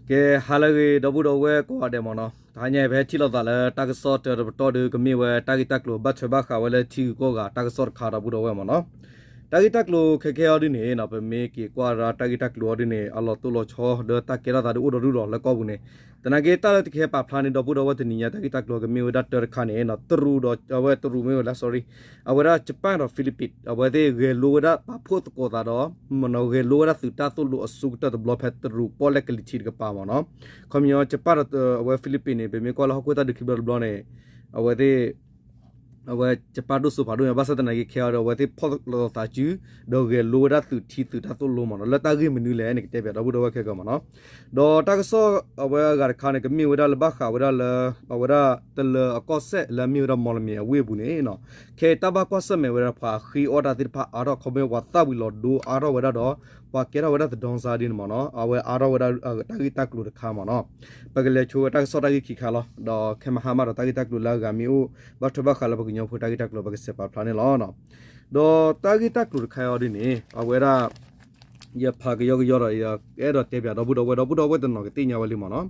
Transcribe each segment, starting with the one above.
ကဲ ဟါလၢအဂ့ၤ ဒီပုၢ်ဒီဝဲၢ်ကိးဂၤဒဲးမ့ၢ်နီၤ, တဟါညါအံၤ ပဟဲထံၣ်လိာ်သးလၢတၢ်ကစီၣ်တၢတပတီၢ်ဒီး ကမ့ၢ်ဝဲတၢ်ဂ့ၢ်တၢ်ကျိၤဘၣ်ထွဲဘၣ်ဃးဝဲလၢထံဂုၤကီၢ်ဂၤတၢ်ကစီၣ်တခါ ဒီပုၢ်ဒီဝဲၢ်မ့ၢ်နီၤ. တၢ်ဂ့ၢ်တၢ်ကျိၤခဲခဲအံၤဒ်န့ၣ်နီၤ, ပမ့ၢ်က့ၤကွၢ်ဒၣ်တၢ်ဂ့ၢ်တၢ်ကျိၤအံၤဒ်န့ၣ် အလီၤတိၢ်လီၤဆီဒီးတၢ်ကဲထီၣ်သးဒ်အိၣ်ဒီးဒူၣ်ဒီးလၢကီၢ်ပူၤန့ၣ်, သနာ်က့တၢ်လၢတကဟဲပာ်ဖျါန့ၣ် ဒီပုၢ်ဒီဝဲၢ်တနံၤညါ တၢ်ဂ့ၢ်တၢ်ကျိၤကမ့ၢ်ဝဲဒၣ်တၢတခါန့ၣ်နီၤ, တရူးဒီး အဝဲတရူးမ့ၢ်ဝဲလၢ sorry အဝဲဒၣ် Japan ဒီး Philippines အဝဲသ့ၣ်ဂဲၤလိဝဲဒၣ်ပာ်ဖှိၣ်သကိးသးဒီး ဂဲၤလိဝဲဒၣ်သုးတၢ်သိၣ်လိအဆိကတၢၢ်တဘျီဖဲတရူးပီၣ်လဲၣ်ကလံၤထံးတကပၤမ့ၢ်နီၤ. ခီပညီ Japan ဒီးအဝဲ Philippines န့ၣ် ပမ့ၢ်ကွၢ်လၢဟီၣ်ခိၣ်တၢ်ဒုးခံဘျီတဘျီန့ၣ် အဝဲသ့ၣ် အဝဲ Japan ဒိၣ်စိဖးဒိၣ်ညါ ဘၣ်ဆၣ်သနာ်က့ခဲအံၤဒီး အဝဲသ့ၣ်ဖီၣ်လိာ်သးစု ဒီးဂဲၤလိဝဲဒၣ်သုးထံသုးတၢ်သိၣ်လိမ့ၢ်နီၤ, လၢတၢ်ဂ့ၢ်မနုၤလဲၣ်န့ၣ် ကတဲဘၣ်ဒီပုၢ်ဒီဝဲၢ်ခဲကမ့ၢ်နီၤ. ဒီးတၢ်ကစီၣ်အဝဲအဂၤတခါန့ၣ် ကမ့ၢ်ဝဲဒၣ်လၢဘၣ်ဃးဝဲဒၣ်လၢ အဝဲဒၣ်တလၢၤအကီၢ်စဲၣ်လၢအမ့ၢ်ဝဲဒၣ် မော်လမြိုင် အဝ့ၢ်အပူၤန့ၣ်နီၤ, ခဲအံၤတၢ်ဘၣ်ကွၢ်ဆၢၣ်မဲာ်ဝဲဒၣ်ပှၤဃ့အီၣ်တၢ်သ့ၣ်တဖၣ်အါထီၣ် ခီဖျိပှၤသၣ်ဝံၤလီၤဒိအါထီၣ်ဝဲဒၣ်ဒီး ပှၤကဲထီၣ်ဝဲဒၣ်သဒံစါဒ်န့ၣ်မ့ၢ်နီၤ, အဝဲအါထီၣ်ဝဲဒၣ်တၢ်ဂ့ၢ်တၢ်ကျိၤတခါမ့ၢ်နီၤ. ပကလဲၤဆိဝဲတၢ်ကစီၣ်တၢ်ဂ့ၢ်ခံခါလီၤ. ဒီးခဲမဟါမးဒီးတၢ်ဂ့ၢ်တၢ်ကျိၤလၢအဂၤမ့ၢ်အိၣ် ဘၣ်ထွဲဘၣ်ဃးလၢပှၤကညီဖိတၢ်ဂ့ၢ်တၢ်ကျိၤ ပကစဲးပာ်ဖျါန့ၣ်လီၤ. ဒီးတၢ်ဂ့ၢ်တၢ်ကျိၤတခါအံၤဒ်န့ၣ် အဝဲဒၣ် ယဖးကယီကယီဒီး ယအဲၣ်ဒိးတဲပၠးဒီပုၢ်ဒီဝဲၢ် ဒီပုၢ်ဒီဝဲၢ်တနီၤကသ့ၣ်ညါဝဲလံမ့ၢ်နီၤ.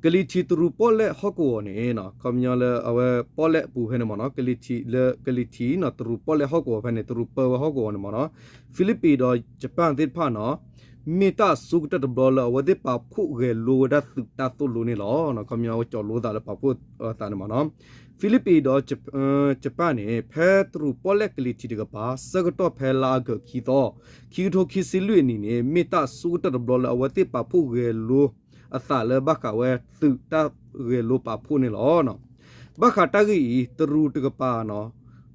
ကလံၤထံးတရူးပီၣ်လဲၣ်ဟီၣ်ကဝီၤန့ၣ် ခီပညီလၢအဝဲပီၣ်လဲၣ်အပူၤဖဲန့ၣ်မ့ၢ်နီၤ, ကလံၤထံးလၢ ကလံၤထံးနီၤ တရူးပီၣ်လဲၣ်ဟီၣ်ကဝီၤဖဲန့ၣ် တရူးပၢဝဲဟီၣ်ကဝီၤန့ၣ်မ့ၢ်နီၤ, Philippines ဒီး Japan သ့ၣ်တဖၣ်နီၤ မ့ၢ်တၢ်အဆိကတၢၢ်တဘျီလၢအဝဲသ့ၣ်ပာ်ဖှိၣ်ဂဲၤလိဝဲဒၣ်သုးတၢ်သိၣ်လိန့ၣ်လီၤ. ခီပညီဝဲကၠီၣ်လိသးလၢပာ်ဖှိၣ်သးန့ၣ်မ့ၢ်နီၤ. Philippines ဒီး Japan န့ၣ် ဖဲတရူးပီၣ်လဲၣ်ကလံၤထံးတကပၤ ဆၢကတီၢ်ဖဲလါအကၢးခံသီ ခံကထိခံဆံလွံၢ်အနံၣ်န့ၣ် မ့ၢ်တၢ်အဆိကတၢၢ်တဘျီလၢအဝဲသ့ၣ်ပာ်ဖှိၣ်ဂဲၤလိအသးလၢဘၣ်ဃးဝဲသုးတၢ်ဂဲၤလိပာ်ဖှိၣ်န့ၣ်လီၤ. ဘၣ်ဃးတၢ်ဂ့ၢ်အံၤ တရူးတကပၤ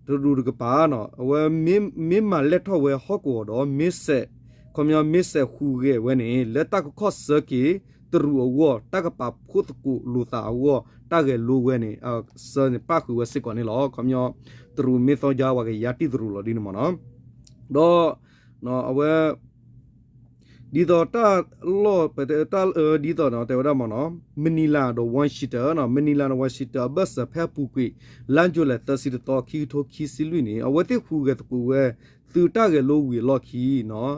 တရူးတကပၤနီၤ အဝဲမ့ၢ်မၤလဲၢ်ထီၣ်ဝဲဟီၣ်ကဝီၤဒီး မ့ၢ်စဲး ခီပညီမ့ၢ်စဲးဟူးဂဲၤဝဲန့ၣ် လၢတၢ်ကခီၣ်ဆၢက့ၤ တရူးအဂီၢ် တၢ်ကပာ်ဖှိၣ်သကိးလိာ်သးအဂီၢ် တၢ်ဂဲၤလိဝဲန့ၣ် ဆၢန့ၣ်ပၣ်ဃုာ်ဝဲစ့ၢ်ကီးန့ၣ်လီၤ. ခီပညီ တရူးမ့ၢ်သီယါ ပှၤကယါတံၢ်တရူးလီၤဒ်န့ၣ်မ့ၢ်နီၤ. ဒီး အဝဲ ဒ်သိးတၢ်လီၢ် ပတၢ် ဒ်သိးတဲဝဲဒၣ်မ့ၢ်နီၤ Manila ဒီး Washington နီၤ Manila ဒီး Washington အဘၢၣ်စၢၤဖဲအပူၤကွံာ် လါယူၤလံသၢဆံတသီ ခံကထိခံဆံလွံၢ်န့ၣ် အဝဲသ့ၣ်ဟူးဂဲၤသကိးဝဲ သုးတၢ်ဂဲၤလိဝံၤအလီၢ်ခံနီၤ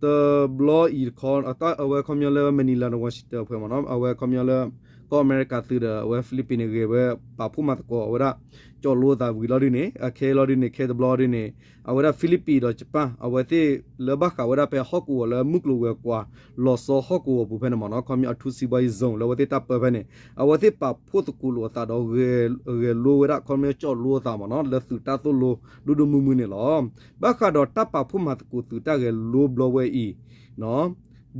တဘျီအံၤတခီ အဝဲခီပညီလၢ Manila ဒီး Washington ဖဲမ့ၢ်နီၤ အဝဲခီပညီလၢ ကီၢ်အမဲရကၤသုးဒီး အဝဲ Philippines န့ၣ် ဂဲၤဝဲပာ်ဖှိၣ်မၤသကိးအဝဲဒၣ် ကၠီၣ်လိသးဝံၤလီၤဒ်န့ၣ် အခဲလီၤဒ်န့ၣ် ခဲတဘျီဒ်န့ၣ် အဝဲဒၣ် Philippines ဒီး Japan အဝဲသ့ၣ်လၢဘၣ်ဃးဝဲဒၣ်ဖဲဟီၣ်ကဝီၤလၢမုၢ်ကျိၤဝဲၤကွာ် လီၤဆီဟီၣ်ကဝီၤပူၤဖဲန့ၣ်မ့ၢ်နီၤ ခီပညီအထူစံဘီအံၤ zone လၢအဝဲသ့ၣ်တၢ်ပၢဖဲန့ၣ် အဝဲသ့ၣ်ပာ်ဖှိၣ်သကိးလိာ်အသးဒီး ဂဲၤလိဝဲဒၣ် ခီပညီကၠီၣ်လိအသးမ့ၢ်နီၤ လၢသုးတၢ်သိၣ်လိ ဒိၣ်ဒိၣ်မုၢ်မုၢ်န့ၣ်လီၤ. ဘၣ်ဃးဒီးတၢ်ပာ်ဖှိၣ်မၤသကိးသုးတၢ်ဂဲၤလိဘျီဝဲအံၤ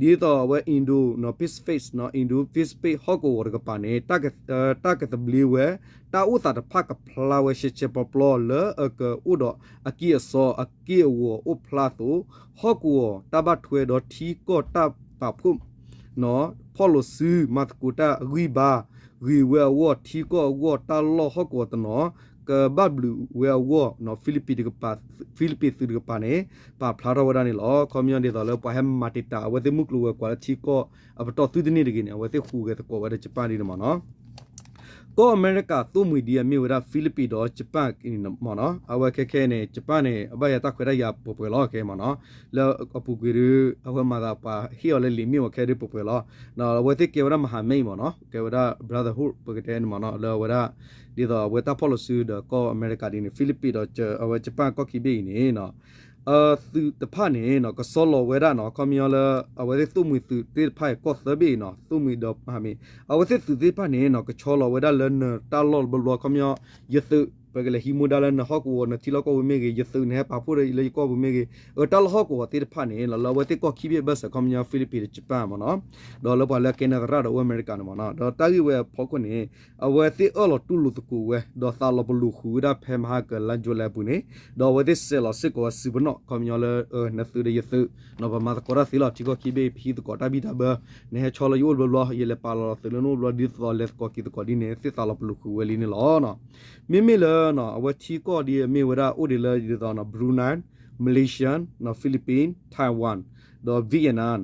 ဒ်သိးအဝဲ Indo-Pacific နီၤ Indo-Pacific ဟီၣ်ကဝီၤတကပၤန့ၣ် တၢ်ကသဘျ့ဝဲ တၢ်အိၣ်သးတဖၣ်ကဖျါဝဲရှဲရှဲပျီပျီ လၢအကအိၣ်ဒီးအက့ၢ်အစီအက့ၢ်အဂီၤအိၣ်ဖျါအသိး ဟီၣ်ကဝီၤတၢ်ဘၣ်ထွဲဒီးထံကီၢ်တၢ်ပာ်ဖှိၣ် ဖီၣ်လိာ်စု မၤသကိးတၢ်ဂံၢ်ဘါ ဂ့ၤဝဲအဂီၢ် ထံကီၢ်အဂီၢ်တၢ်လီၢ်ဟီၣ်ကဝီၤတနီၤ ကဘၣ်ဘျုးဝဲအဂီၢ် Philippines တကပၤ Philippines သုးတကပၤန့ၣ် ပာ်ဖျါထီၣ်ဝဲဒၣ်န့ၣ်လီၤ. ခီပညီဒ်သိးလၢပှၤဟဲမၤတံာ်တာ် အဝဲသ့ၣ်မုၢ်ကျိၤဝဲၤကွာ်လၢထံကီၢ်အပတီၢ်သုတန့ၢ်တဂ့ၤန့ၣ် အဝဲသ့ၣ်ဟူးဂဲၤသကိးဝဲဒီး Japan ဒ်န့ၣ်မ့ၢ်နီၤ. ကီၢ်အမဲရကၤသိၣ်မှံၤဒ်အမ့ၢ်ဝဲဒၣ် Philippines ဒီး Japan မ့ၢ်နီၤ အဝဲခဲခဲအံၤန့ၣ် Japan န့ၣ် အဘၣ်ယၤတၢ်ခွဲးတၢ်ယာ်ပှဲၤပှဲၤလီၤ ခဲမ့ၢ်နီၤ လၢအပူၤကွံာ်ဒီး အဝဲမၤသးပှၤဟ့ၣ်အီၤလၢလံာ်မ့ၢ်ဝဲခဲဒ်ပှဲၤပှဲၤလီၤ. အဝဲသ့ၣ်ကဲဝဲဒၣ် မဟာမိတ် မ့ၢ်နီၤ ကဲဝဲဒၣ် brotherhood ပကတဲန့ၣ်မ့ၢ်နီၤ လၢအဝဲဒၣ် ဒ်သိးအဝဲတၢ်ဖီၣ်လိာ်စုဒီးကီၢ်အမဲရကၤဒ်န့ၣ် Philippines ဒီးအဝဲ Japan ကီၢ်ခံဘ့ၣ်အံၤန့ၣ် သုးတဖၣ်န့ၣ်နီၤ ကဆီလီၤဝဲဒၣ်နီၤ ခီပညီလၢ အဝဲသ့ၣ်သိၣ်မှံၤသုးသ့ၣ်တဖၣ်အံၤ ကီၢ်သၢဘ့ၣ်အံၤနီၤ သိၣ်မှံၤဒီးမ့ၢ် အဝဲသ့ၣ်သုးသ့ၣ်တဖၣ်န့ၣ်နီၤ ကဆီလီၤဝဲဒၣ်လၢနတၢ်လီၢ်ဘျီဘျီ ခီပညီ ယသုး ပကလဲၤဟံးမူဒါလၢနဟီၣ်ကဝီၤ နထံလီၢ်ကီၢ်ပူၤမ့ၢ်ဂ့ၤ ယသုးနဟဲပာ်ဖှိၣ်ဒီးလၢယကီၢ်ပူၤမ့ၢ်ဂ့ၤ အတၢ်လီၢ်ဟီၣ်ကဝီၤသ့ၣ်တဖၣ်န့ၣ် လၢအဝဲသ့ၣ်ကီၢ်ခံဘ့ၣ်အဘၢၣ်စၢၤ ခီပညီ Philippines ဒီး Japan မ့ၢ်နီၤ ဒီးလၢပှၤလၢကဲနသရၣ်ဒီးအိၣ်အမဲရကၤန့ၣ်မ့ၢ်နီၤ ဒီးတၢ်ဂ့ၢ်ဝဲအဖီခိၣ်န့ၣ် အဝဲသ့ၣ်အၢၣ်လီၤတူၢ်လိာ်သကိးဝဲ ဒီးသးလီၤပလိာ်ဃုာ်ဝဲဒၣ်ဖဲမဟါကလါယူၤလံအပူၤန့ၣ် ဒီးအဝဲသ့ၣ်စဲးလီၤစ့ၢ်ကီးဝဲစုပနီၣ် ခီပညီလၢ နသုးဒီးယသုး ပမၤသကိးတၢ်သ့လီၤ ထံကီၢ်ခံဘ့ၣ် ပဟံးသကိးတၢ်ဘံၣ်တၢ်ဘၢ နဟဲဆီလၢယအိၣ်ဘျီဘျီ ယလဲၤပာ်လီၤသုးလၢနအိၣ်ဘျီ ဒ်သိးလဲၤသကိးက့ၤသကိးဒ်န့ၣ် သ့ၣ်သးလီၤပလိာ်ဃုာ်ဝဲလံန့ၣ်လီၤ. မ့မ့ၢ်လၢ အဝဲထံကီၢ်ဒ်အမ့ၢ်ဝဲဒၣ်အိၣ်ဒံးလၢဒ်သိး Brunei, Malaysia, Philippines, Taiwan ဒီး Vietnam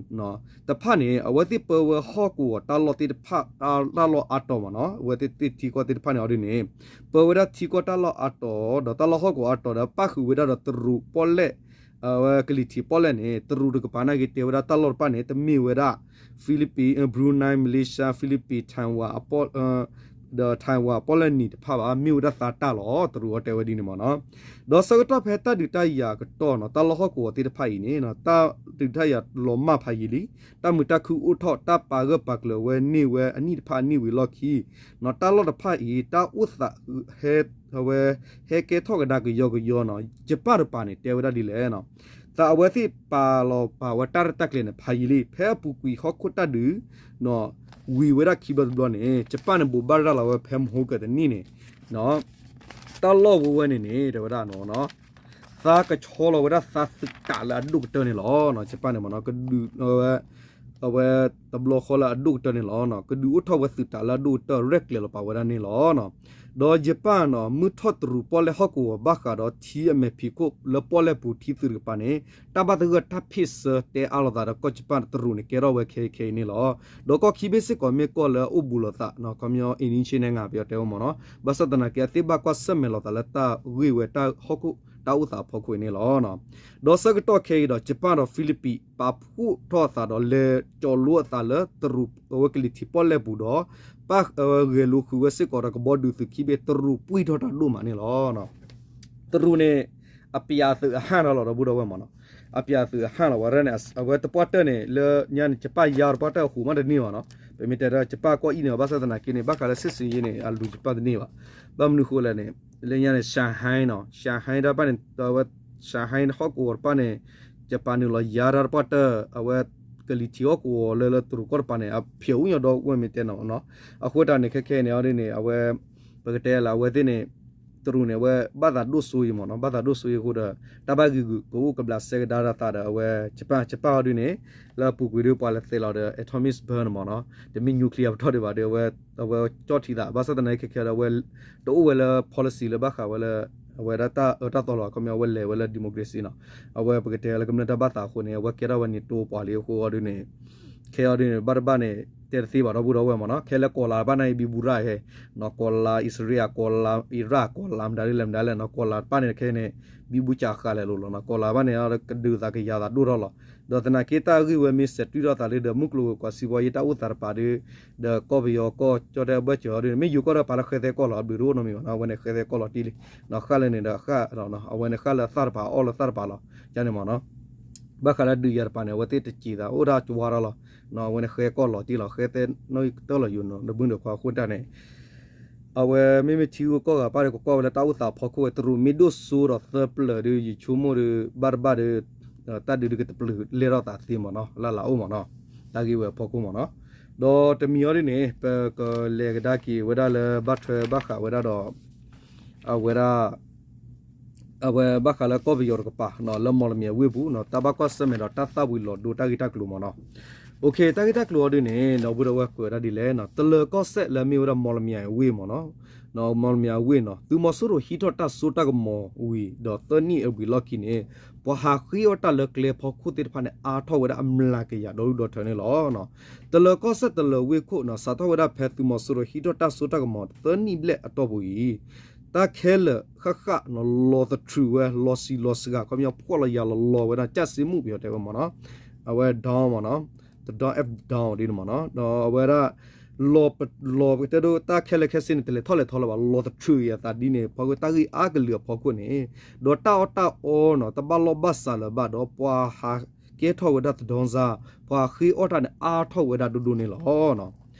တဖၣ်န့ၣ် အဝဲသ့ၣ်ပၢဝဲဟီၣ်ကဝီၤတၢ်လီၢ်သ့ၣ်တဖၣ် တၢ်လီၢ်အါတီၤမ့ၢ်နီၤ အဝဲသ့ၣ်ထံကီၢ်သ့ၣ်တဖၣ်န့ၣ်အီၤဒ်န့ၣ် ပၢဝဲဒၣ်ထံကီၢ်တၢ်လီၢ်အါတီၤ ဒီးတၢ်လီၢ်ဟီၣ်ကဝီၤအါတီၤဒီးပၣ်ဃုာ်ဝဲဒၣ်ဒီးတရူးပီၣ်လဲၣ် အဝဲကလံၤထံးပီၣ်လဲၣ်န့ၣ် တရူးတကပၤန့ၣ်က့ၤတဲဝဲဒၣ်တၢ်လီၢ်တဖၣ်န့ၣ် တမ့ၢ်ဝဲဒၣ် Philippines, Brunei, Malaysia, Philippines, Taiwan ဒီး Taiwan ပီၣ်လဲၣ်နံၤတဖၣ်ဘၣ် မ့ၢ်ဝဲဒၣ်သါတၢ်လီၤ တရူးအီၤတဲဝဲဒ်န့ၣ်မ့ၢ်နီၤ. ဒီးဆၢကတီၢ်ဖဲတၢ်ဒုးတၢ်ယၤကတီၢ်နီၤ တၢ်လီၢ်ဟီၣ်ကဝီၤသ့ၣ်တဖၣ်အံၤန့ၣ် တၢ်ဒုးတၢ်ယၤလီၤမၢ်ဖးယံာ်လံ, တၢ်မုာ်တၢ်ခုအိၣ်ထီၣ် တၢ်ပာ်ဂၢၢ်ပာ်ကျၢၤဝဲန့ၢ်ဝဲအနံၣ်တဖၣ်အနံၣ်ဝံၤလီၢ်ခံ နီၤ တၢ်လီၢ်တဖၣ်အံၤ တၢ်အိၣ်သး ဟဲ အဝဲ ဟဲကဲထီၣ်ကဒါကယီကယီနီၤ ယပၣ်တပၤန့ၣ် တဲဝဲဒၣ်ဒ်လဲၣ်နီၤ, သးအဝဲသ့ၣ်ပာ်လီၤပာ်ဝဲတၢ်ရဲၣ်တၢ်ကျဲၤန့ၣ် ဖးယံာ်လံ ဖဲအပူၤကွံာ်ဟီၣ်ခိၣ်တၢ်ဒုး ဝံၤဝဲဒၣ်ခံဘျီတဘျီန့ၣ် ယပၣ်န့ၣ် ဘိးဘၣ်ရၤလီၤဝဲဖဲမဟိကၢၤတနံၣ်န့ၣ် တၢ်လီၢ်ဝဲဝဲန့ၣ်န့ၣ် တဲဝဲဒၣ်နီၤ သါကဆီလီၤဝဲဒၣ်သါသုးတးလၢအဒိၣ်ကတၢၢ်န့ၣ်လီၤ. ယပၣ်န့ၣ်မ့ၢ်နီၤ ကဒုးဝဲ အဝဲတဘျီဃီလၢအဒိၣ်ကတၢၢ်န့ၣ်လီၤ. ကဒုးအိၣ်ထီၣ်ဝဲသုးတးလၢအဒိၣ်ကတၢၢ် ရဲၣ်ကျဲၤလီၤပာ်ဝဲဒၣ်န့ၣ်လီၤ. ဒီးယပၣ်နီၤ မုၢ်ထီၣ်တရူးပီၣ်လဲၣ်ဟီၣ်ကဝီၤဘၣ်ဃးဒီးထံအမဲာ်ဖံးခိၣ်လၢပီၣ်လဲၣ်ပူၤ ထံသုးတကပၤန့ၣ် တၢ်ဘၣ်သဂၢၢ်တၢ်ဖ့ၣ်ဆၢတဲအါလိာ်သးဒီးကီၢ်ယပၣ်တရူးန့ၣ် ကဲထီၣ်ဝဲခဲအံၤခဲအံၤန့ၣ်လီၤ. ဒီးကီၢ်ခံဘ့ၣ်စ့ၢ်ကီးမ့ၢ်ကီၢ်လၢအအိၣ်ဘူးလိာ်သး ခီပညီ အ့နံဆ့နဲငါ ပယီၤတဲဝဲမ့ၢ်နီၤ ဘၣ်ဆၣ်သနာ်က့ အသ့ၣ်ဘၣ်ကွၢ်ဆၢၣ်မဲာ်လိာ်သးလၢတၢ်ဂ့ၢ်ဝဲတၢ်ဟီၣ်ခိၣ်တၢ်အိၣ်သးအဖီခိၣ်အံၤန့ၣ်လီၤ. ဒီးဆၢကတီၢ်ခဲအံၤဒီး ယပၣ်ဒီး Philippines ပာ်ဖှိၣ်ထီၣ်အသးဒီးလဲၤကၠီၤလိအသးလၢတရူးအဝဲကလံၤထံးပီၣ်လဲၣ်ပူၤဒီး ပၣ်အဝဲဂဲၤလိဃုာ်ဝဲစ့ၢ်ကီးဒီးကဘီဒုးသုးခံဘ့ၣ် တရူးပှံၢ်ထီၣ်တၢ်ဒိၣ်မးန့ၣ်လီၤ. တရူးန့ၣ် အပျးသုးအဟၣ်ထီၣ်လီၤ ဒီပုၢ်ဒီဝဲၢ်မ့ၢ်နီၤ, အပျးသုးအဟၣ်လီၤ ဝဲဒၣ်န့ၣ် အဝဲသပှၢ်တၢၢ်န့ၣ် လၢညါန့ၣ် ယပၣ်ယါသပှၢ်တၢၢ်အဃိမးတန့ၢ်ဘၣ်နီၤ, ပမ့ၢ်တဲဒီးယပၣ်ကီၢ်အံၣ်န့ၣ် ဘၣ်ဆၣ်သနာ်က့န့ၣ် ဘၣ်ဃးလၢ စစ်ဆင်ရေး န့ၣ် အလူၤယပၣ်တန့ၢ်ဘၣ်, ဘၣ်မနုၤဃိလဲၣ်န့ၣ် လၢညါန့ၣ် Shanghai နီၤ Shanghai တၢ်တဖၣ်န့ၣ် အဝဲ Shanghai ဟီၣ်ကဝီၤတဖၣ်န့ၣ် ယပၣ်နုာ်လီၤယါတၢ်သပှၢ်တၢၢ် အဝဲ ကလံၤထံးဟီၣ်ကဝီၤလၢလၢတရူးကီၢ်တပၤန့ၣ် အဖျဲးအူညါဒီးဝဲမ့ၢ်တဲနီၤ, အဃိတၢ်န့ၣ် ခဲခဲအံၤန့ၣ်အီၤဒ်န့ၣ် အဝဲ ပကတဲလၢအဝဲသ့ၣ်န့ၣ် တရူးန့ၣ် အဝဲဘၣ်သးဒိၣ်စိအံၤမ့ၢ်နီၤ, ဘၣ်သးဒိၣ်စိအံၤအဃိဒီး တၢ်ဘၣ်ဂံာ်ဂူာ်ကအိၣ်ကဘျးစဲကဒါဒၣ်သးဒီး အဝဲ ယပၣ် ယပၣ်အီၤဒ်န့ၣ် လၢအပူၤကွံာ်ဒီးပှၤလဲၤသဲးလီၤဒီး atomic bomb န့ၣ်မ့ၢ်နီၤ, တမ့ၢ် nuclear ပတီၢ်ဒံးဘၣ်ဒီး အဝဲ အဝဲကၠီၣ်ထံသး ဘၣ်ဆၣ်သနာ်က့ခဲခဲဒီး အဝဲ တအိၣ်ဝဲလၢ policy လၢဘၣ်ဃးဝဲလၢ အဝဲဒၣ်တၢ်အၢတၢ်သီလီၤ, ခီပညီ အဝဲလဲၤဝဲလၢ democracy နီၤ, အဝဲပကတဲလၢကမျၢၢ်တၢ်ဘၣ်သးအဃိန့ၣ် အဝဲကဲထီၣ်ဝဲ NATO ပှၤလံအဃိအီၤဒ်န့ၣ် ခဲအီၤဒ်န့ၣ် ဘၣ်တဘၣ်န့ၣ် တဲတသ့ဘၣ်ဒီပုၢ်ဒီဝဲၢ်မ့ၢ်နီၤ, ခဲလၢကီၤလၤတဖၣ်န့ၣ် ဘံဘူရၣ်ဟဲ နီၤ, ကီၤလၤ အံၣ်စရ့လး ကီၤလၤ အံရၣ် ကီၤလၤမတၤဒ်လဲၣ်မတၤလဲၣ်နီၤ, ကီၤလၤတဖၣ်န့ၣ်ခဲန့ၣ် ဘံဘူကးဃာ်လဲၣ်လိၤလီၤနီၤ, ကီၤလၤတဖၣ်န့ၣ် ကဒုးသးကယၤသးဒိၣ်ထီၣ်လီၤ, ဒီးသနာ်က့တၢ်ဂ့ၢ်ဝဲမ့ၢ်စဲးတွံၢ်ထီၣ်သးလၢဒီးမုၢ်ကျိၤဝဲၤကွာ်စံးဘီယ့ၣ်တၢ်အိၣ်သးတပၤဒီး ဒီးကီၢ်ပယီၤကီၢ်ကၠီၣ်တဲၣ်အဘၢၣ်စၢၤအီၤဒ်န့ၣ် မ့ၢ်ယိၤကီၢ်ဒီးပာ်လၢဃဲသဲကီၢ်လီၤ အဘျုးတအိၣ်နီတမံၤဘၣ်နီၤ, အဝဲန့ၣ်ဃဲသဲကီၢ်လီၤတံၢ်လံ, ဃၣ်လၢန့ၣ်ဒီးဃၣ် အဝဲန့ၣ်ဃၣ်လၢအသၣ်တပၤအီၣ်လၢသၣ်တပၤလီၤ, ကန့ၣ်မ့ၢ်နီၤ, ဘၣ်ဃးလၢဒုးယၤတပၤန့ၣ် အဝဲသ့ၣ်တစံးသး အိၣ်ဒၣ်ကဝါထီၣ်လီၤ, အဝဲန့ၣ်ဃဲကီၢ်လီၤတံၢ်လီၤ ဃဲသဲနီၣ်ဂံၢ်ကတၢၢ်လီၤယိၤနီၤ ဒီပုၢ်ဒီခွါအဃိတၢ်န့ၣ် အဝဲမ့မ့ၢ်ထံဂုၤကီၢ်ဂၤတဖၣ်ဒီး ကကွၢ်ဝဲလၢတၢ်အိၣ်သးအဖီခိၣ်ဝဲ တရူးမ့ၢ်ဒိၣ်စိဒီးသၢပျၢၤဒီး ယဆိကမိၣ်ဒီး ဘၣ်တဘၣ်ဒီး တၢ်ဒုးဒုးကတပျုာ်လဲၢ်ထီၣ်သးသ့မ့ၢ်နီၤ လၢ်လၢ်အိၣ်မ့ၢ်နီၤ, တၢ်ဂ့ၢ်ဝဲအဖီခိၣ်မ့ၢ်နီၤ, ဒီးတမံၤအီၤဒ်န့ၣ် ပကလဲၤကဒါက့ၤဝဲဒၣ်လၢဘၣ်ထွဲဘၣ်ဃးဝဲဒၣ်ဒီး အဝဲဒၣ် အဝဲဘၣ်ဃးလၢကီၢ်ပယီၤတကပၤ လၢမီၢ်လမံၤအဝ့ၢ်ပူၤ တၢ်ဘၣ်ကွၢ်ဆၢၣ်မဲာ်ဒီးတၢ်သၣ်ဝံၤလီၤဒိတၢ်ဂ့ၢ်တၢ်ကျိၤမ့ၢ်နီၤ, တၢ်ဂ့ၢ်တၢ်ကျိၤအီၤဒ်န့ၣ် ဒီပုၢ်ဒီဝဲၢ်ကွဲးဝဲဒၣ်ဒ်လဲၣ်နီၤ, တလၢၤကီၢ်စဲၣ်လၢအမ့ၢ်ဝဲဒၣ်မီၢ်လမံၤအဝ့ၢ်မ့ၢ်နီၤ, မီၢ်လမံၤအဝ့ၢ်နီၤ သုးမီၤစိရိၤဟံးထီၣ်တၢ်စိတၢ်ကမီၤဝံၤဒီးသၢနံၣ်အဝံၤလီၢ်ခံန့ၣ် ပှၤဟးဃ့အီၣ်တၢ်လၢကျဲဖီခိၣ်သ့ၣ်တဖၣ်န့ၣ် အါထီၣ်ဝဲဒၣ်အမျးကယၤဒီဒူၣ်ဒီထၢန့ၣ်လီၤ. တလၢၤကီၢ်စဲၣ်တလၢၤဝ့ၢ်ခိၣ်နီၤ စးထီၣ်ဝဲဒၣ်ဖဲသုးမီၤစိရိၤဟံးထီၣ်တၢ်စိတၢ်ကမီၤသၢနံၣ်ဘျဲၣ်အတီၢ်ပူၤအံၤ တၢ်ခဲလၢာ်ဃၣ်ဃၣ်နီၤ လီၤသထြုးဝဲ လီၤဆံးလီၤစှၤ ခီပညီဖှီၣ်လီၤယာ်လီၤလီၤဝဲဒၣ် ကၢ်စ့မူၣ်ပယီၤတဲဝဲမ့ၢ်နီၤ အဝဲ down မ့ၢ်နီၤ တ down F down ဒ်န့ၣ်မ့ၢ်နီၤ ဒီးအဝဲဒၣ် လီၤပ လီၤပကတဲဒိတၢ်ခဲလၢာ်ခဲဆ့န့ၣ် တလဲၤထီၣ်လဲၤထီလၢၤဘၣ် လီၤသထြုးအသးဒ်န့ၣ် ဖီခိၣ်တၢ်ဂ့ၢ်အါကလုာ်အဖီခိၣ်န့ၣ် ဒီးတၢ်အီၣ်တၢ်အီနီၤ တဘၣ်လီၢ်ဘၣ်စးလၢၤဘၣ်ဒီး ပှၤဟးကဲထီၣ်ဝဲဒၣ်သဒီစါ ပှၤဟးဃ့အီၣ်တၢ်န့ၣ် အါထီၣ်ဝဲဒၣ်ဒိၣ်ဒိၣ်န့ၣ်လီၤ.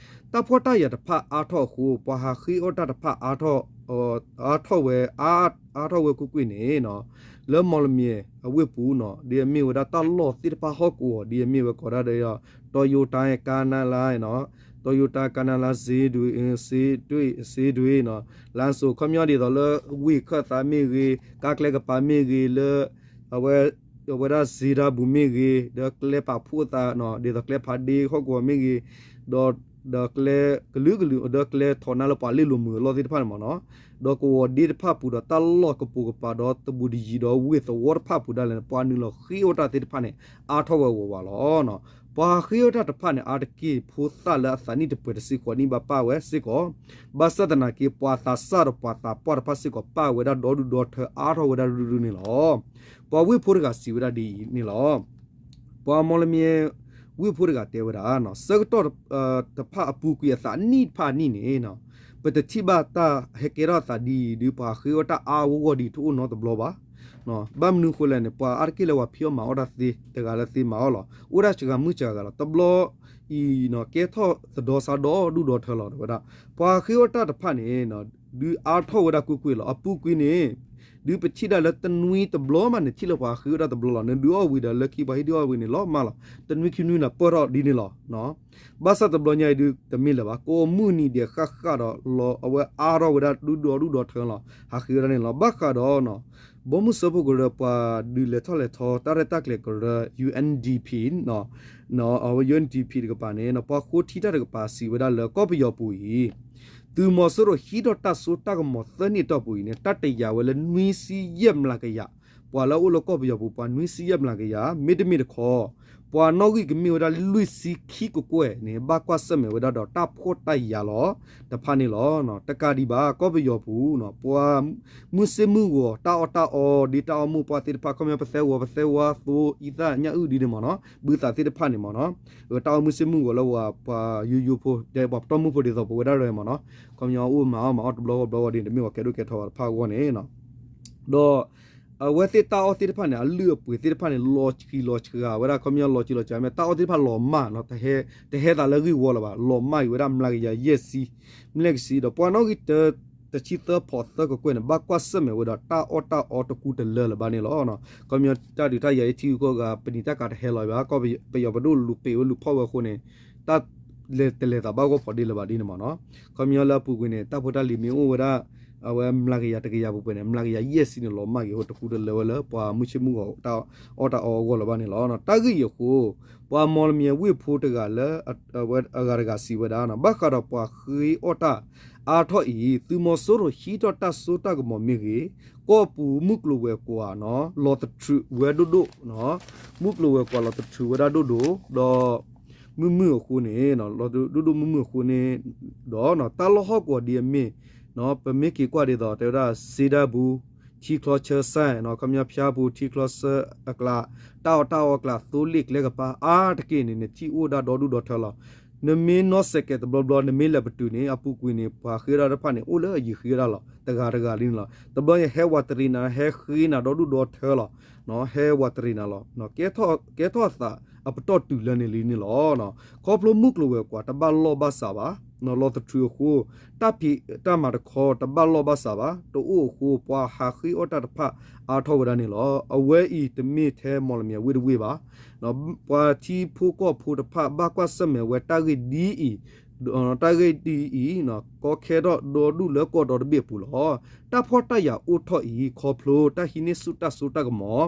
တၢ်ဖှီၣ်တၢ်ယာ်တဖၣ်အါထီၣ်အဃိ ပှၤဟးဃ့အီၣ်တၢ်တဖၣ်အါထီၣ် အါထီၣ်ဝဲ အါထီၣ်ဝဲကွ့ၢ်ကွ့ၢ်န့ၣ်နီၤ လၢမီၢ်လမၠဲၣ်အဝ့ၢ်ပူၤနီၤ ဒ်အမ့ၢ်ဝဲဒၣ်တၢ်လီၢ်သ့ၣ်တဖၣ်ဟီၣ်ကဝီၤ ဒ်အမ့ၢ်ဝဲကိးဒၣ်ဒီး တီယိၤတၢ် ကါနလါနီၤ တီယိၤတၢ် ကါနလါ စ့ဒွ့ စ့ဒွ့နီၤ လါစိၤ ခီပညီဒ်သိးလၢ ဝ့ၢ်ခၢၣ်သးမ့ၢ်ဂ့ၤ ကါကျဲကပၤမ့ၢ်ဂ့ၤ လၢ အဝဲ အဝဲဒၣ်စ့တၢ်ပူၤမ့ၢ်ဂ့ၤ ဒီးကျဲပာ်ဖှိၣ်သးနီၤ ဒ်သိးကျဲဖးဒ့ဟီၣ်ကဝီၤမ့ၢ်ဂ့ၤ ဒီး ဒီးကျဲကလုာ်ကလုာ် ဒီးကျဲထီၣ်နါလၢပှၤလ့ၢ်လိာ်မုာ်အလီၢ်သ့ၣ်တဖၣ်န့ၣ်မ့ၢ်နီၤ ဒီးကဝီၤဒ့တဖၣ်ပူၤဒီးတၢ်လီၢ်ကပိာ်ကပၤဒီးတဘူးတယံၤဒီးဝ့ၢ်သဝီတဖၣ်ပူၤဒၣ်လဲာ်န့ၣ် ပှၤနုာ်လီၤဃ့အီၣ်တၢ်သ့ၣ်တဖၣ်န့ၣ် အါထီၣ်ဝဲဝးဝးလီၤ. ပှၤဟးဃ့အီၣ်တၢ်တဖၣ်န့ၣ် အါတက့ၢ်ဖိသၣ်လၢအသးနံၣ်တပှဲၤတဆံဃိးနံၣ်ဘၣ်ပၢ်ဝဲစ့ၢ်ကီး, ဘၣ်ဆၣ်သနာ်က့ ပှၤသးစၢ်ဒီးပှၤသးပှၢ်တဖၣ်စ့ၢ်ကီး ပၢ်ဝဲဒၣ်ဒီဒူၣ်ဒီထၢအါထီၣ်ဝဲဒၣ်ရုၢ်ရုၢ်န့ၣ်လီၤ. ပှၤဝ့ၢ်ဖိတဂၤစံးဝဲဒၣ်ဒ်အံၤန့ၣ်လီၤ. ပှၤမီလမ့ၣ်ဝ့ၢ်ဖိတဂၤတဲဝဲဒၣ်, ဆၢကတီၢ်တဖၣ်အပူၤကွံာ် အသးနံၣ်တဖၣ်အနံၣ်န့ၣ် ပတထံၣ်ဘၣ်တၢ်ဟဲကဲထီၣ်အသးဒ်အံၤဒုး ပှၤဃ့အီၣ်တၢ်အါအါဂီၢ်ဂီၢ်ဒ်အံၤ တအိၣ်နီတဘျီဘၣ်. ဘၣ်မနုၤအဃိလဲၣ်န့ၣ် ပှၤအါတက့ၢ်လၢပှၤဖံးအီၣ်မၤအီၣ်တၢ်သ့ တဂၤလၢသ့မၤအီၣ်လီၤ. အိၣ်ဒၣ်စှၤမုၢ်စှၤဂၤလီၤ. တဘျီအံၤ ကဲထီၣ်သဒီစါဒီဒူၣ်ဒီထၢလီၤ တဲဝဲဒၣ်. ပှၤဃ့အီၣ်တၢ်တဖၣ်န့ၣ် ဒုးအါထီၣ်ဝဲဒၣ်ကွ့ၢ်ကွ့ၢ်လီၤ. အပူၤကွံာ်န့ၣ် ဒုးပထံၣ်ဒၣ်လၢတနွံတဘျီမးန့ၣ် ထံၣ်လၢပှၤဃ့အီၣ်တၢ်တဘျီလီၤ. နဒုးအီၣ်ဝံၤဒီး လၢခံပှၤဟ့ၣ်ဒုးအီၣ်ဝံၤန့ၣ် လီၤမၢ်လီၤ. တနွံခံနွံန့ၣ် ပၢၢ်ထီၣ်ဒ်န့ၣ်လီၤ. ဘၣ်ဆၣ်တဘျီညါအံၤဒုး တမ့ၢ်လၢၤဘၣ်. ကိးမုၢ်နံၤဒဲးဃၣ်ဃၣ်ဒီး အဝဲအါထီၣ်ဝဲဒၣ်ဒူၣ်ဒီဒူၣ်ဒီထၢလီၤ. ဟးဃ့ဝဲဒၣ်န့ၣ်လီၤ. ဘၣ်ဃးဒီး ဘီမုၢ်စၢဖှိၣ်ကရၢ ပှၤဒုးလဲၤထီၣ်လဲၤထီ တၢ်ရဲၣ်တၢ်ကျဲၤကရၢ ယူၣ်အၣ်ဒီးပံၣ် ယူၣ်အၣ်ဒီးပံၣ် တကပၤန့ၣ် ပှၤဃိထံတၢ်တကပၤစံးဝဲဒၣ်လၢ ကီၢ်ပယီၤပူၤအံၤ သုးမီၤစိရိၤဟံးထီၣ်တၢ်စိတၢ်ကမီၤသၢနံၣ်အတီၢ်ပူၤအံၤန့ၣ် တၢ်တယာ်ဝဲလၢနွံဆံယဲၢ်မျးကယၤ, ပှၤလၢအအိၣ်လၢကီၢ်ပယီၤပူၤ ပှၤနွံဆံယဲၢ်မျးကယၤ မ့တမ့ၢ်တခီ ပှၤနီၣ်ဂံၢ်ကမ့ၢ်ဝဲဒၣ်လွံၢ်ဆံခံကကွဲၢ်န့ၣ် ဘၣ်ကွၢ်ဆၢၣ်မဲာ်ဝဲဒၣ်ဒီးတၢ်ဖှီၣ်တၢ်ယာ်လီၤ တဖၣ်န့ၣ်လီၤ. တကးဒံးဘၣ် ကီၢ်ပယီၤပူၤ ပှၤမုၢ်ဆ့ၣ်မုၢ်ဂီၤ တၢ်အီၣ်တၢ်အီဒ်တၢ်အီၣ်မိၢ်ပှၢ်သ့ၣ်တဖၣ် ခီပညီ ပသဲဝီၤ ပသဲဝါသိ အံသၣ်ညၣ်အုၣ်ဒ်န့ၣ်မ့ၢ်နီၤ ဘုသးသ့ၣ်တဖၣ်န့ၣ်မ့ၢ်နီၤ တၢ်အီၣ်မုၢ်ဆ့ၣ်မုၢ်ဂီၤလၢပှၤ ပှၤယိယိဖိ တဲပှၤပတီၢ်မုၢ်ဖိဒ်သိးပဝဲဒၣ်ရၢမ့ၢ်နီၤ ခီပညီအိၣ်မၤအီၣ်မၤအီၣ်တဘျီဂီၢ်ဘျီဂီၢ်ဒ်န့ၣ် တမ့ၢ်ပှၤကဲဒိၣ်ကဲထီပှၤတဖၣ်အဂီၢ်န့ၣ် ဒီး အဝဲသ့ၣ်တၢ်အီၣ်သ့ၣ်တဖၣ်န့ၣ် အလုၢ်အပှ့ၤသ့ၣ်တဖၣ်န့ၣ် လီၤဆံးလီၤစှၤဝဲဒၣ် ခီပညီလီၤဆံးလီၤစှၤမ့ၢ် တၢ်အီၣ်သ့ၣ်တဖၣ်လီၤမၢ်နီၤ တဟဲသးလၢဂ့ၢ်ဝီလၢၤဘၣ် လီၤမၢ်က့ၤဝဲဒၣ်မျးကယၤယဲၢ်ဆံ မျးကယၤယဲၢ်ဆံ ဒီးပှၤနီၣ်ဂံၢ်တၢ တဆံသၢဖီးသၢကကွဲၢ်န့ၣ် ဘၣ်ကွၢ်ဆၢၣ်မဲာ်ဝဲဒီးတၢ်အီၣ်တၢ်အီတကူတလၢလၢၤဘၣ်န့ၣ်လီၤ. ခီပညီတၢ်ဒုးတၢ်ယၤအံၤထံဂုၤကီၢ်ဂၤ ပနံာ်တၢ်ကၤတဟဲလီၤဘၣ် ကီၢ်ပယီၤပဒိၣ်လူၤပံာ်ဝဲလူၤဖီၣ်ဝဲအဃိန့ၣ် တၢ်လဲၤတလဲၤသးဘၣ်ဂီၢ်ဖီဒ့လၢၤဘၣ်ဒ်န့ၣ်မ့ၢ်နီၤ ခီပညီလၢအပူၤကွံာ်န့ၣ် တၢ်ဖိတၢ်လံၤမ့ၢ်အိၣ်ဝဲဒၣ် အဝဲမျးကယၤတကယၤပှဲၤပှဲၤန့ၣ် မျးကယၤယဲၢ်ဆံန့ၣ်လီၤမၢ်က့ၤအဃိတကူတလၢဝဲလၢ ပှၤမုၢ်ဆ့ၣ်မုၢ်ဂီၤတၢ်အီၣ်တၢ်အီအဂီၢ်လၢၤဘၣ်န့ၣ်လီၤ. တၢ်ဂ့ၢ်အံၤအဃိ ပှၤမီလမ့ၣ်ဝ့ၢ်ဖိတဂၤလၢ အဂၤတဂၤစံးဝဲဒၣ် ဘၣ်ဃးဒီးပှၤဃ့အီၣ်တၢ် အါထီၣ်အံၤ သုးမီၤစိရိၤဟံးထီၣ်တၢ်စိတၢ်ကမီၤမ့ၢ်ဂ့ၤ, ကီၢ်ပူၤမုၢ်ကျိၤဝဲၤကွာ် လီၤသထြုးဝဲဒိၣ်ဒိၣ်, မုၢ်ကျိၤဝဲၤကွာ်လီၤသထြုးဝဲဒၣ်ဒိၣ်ဒိၣ်, ဒီး မုၢ်မုၢ်အဃိန့ၣ် လီၤဒိၣ်ဒိၣ်မုၢ်မုၢ်အဃိန့ၣ် ဒီးတၢ်လီၢ်ဟီၣ်ကဝီၤဒ်အမ့ၢ် ပမ့ၢ်က့ၤကွၢ်ဒ်သိး တဲဝဲဒၣ် စ့ဒၢပူၤ ထံချီဆၢစဲၣ် ခီပညီဖၠါပူၤ ထံချီဆၢအကျါ တၢ်အီၣ်တၢ်အီအကျါ သိလ့ၣ်ကျဲကပၤ အါတက့ၢ်န့ၣ် နထံၣ်အိၣ်ဒၣ်ဒီဒူၣ်ဒီထၢလီၤ. နမ့ၢ်နီၣ်စဲးကဲးတဘျီဘျီ နမ့ၢ်လဲၤပတုာ်န့ၣ် အပူၤကွံာ်န့ၣ် ပှၤဃ့ဒၣ်တဖၣ်န့ၣ် အိၣ်လၢအယံၤဃ့ဒၣ်လီၤ တဂၤတဂၤလံန့ၣ်လီၤ. တဘျီန့ၣ် ဟဲဝးတရံးနၤ ဟဲဃ့နၤဒီဒူၣ်ဒီထၢလီၤ. ဟဲဝးတရံးနၤလီၤ. ကဲထီၣ်အသးအပတီၢ်တုၤလၢန့ၣ်လံန့ၣ်လီၤ. ခီဖျိမုၢ်ကျိၤဝဲၤကွာ် တဘၣ်လီၢ်ဘၣ်စးဘၣ် လီၤသထြုးအဃိ တၢ်ဖံးတၢ်မၤတခီ တဘၣ်လီၢ်ဘၣ်စးဘၣ် တအိၣ်အဃိ ပှၤဟးဃ့အီၣ်တၢ်တဖၣ်အါထီၣ်ဝဲဒၣ်န့ၣ်လီၤ. အဝဲအံၤတမ့ၢ်ထဲမီလမ့ၣ်ဝ့ၢ်တဝ့ၢ်ဘၣ်. ပှၤထံဖိကီၢ်ဖိတဖၣ်ဘၣ်ကွၢ်ဆၢၣ်မဲာ်ဝဲတၢ်ဂ့ၢ်ဒ်အံၤ, တၢ်ဂ့ၢ်ဒ်အံၤ ကီခဲထီၣ်ဒီဒူၣ်လၢကီၢ်ဒီတဘ့ၣ်အပူၤလီၤ. တၢ်ဖှီၣ်တၢ်ယာ်အိၣ်ထီၣ်အံၤ ခီဖျိတၢ်ဟံးန့ၢ်ဆူၣ်တၢ်စိတၢ်ကမီၤ,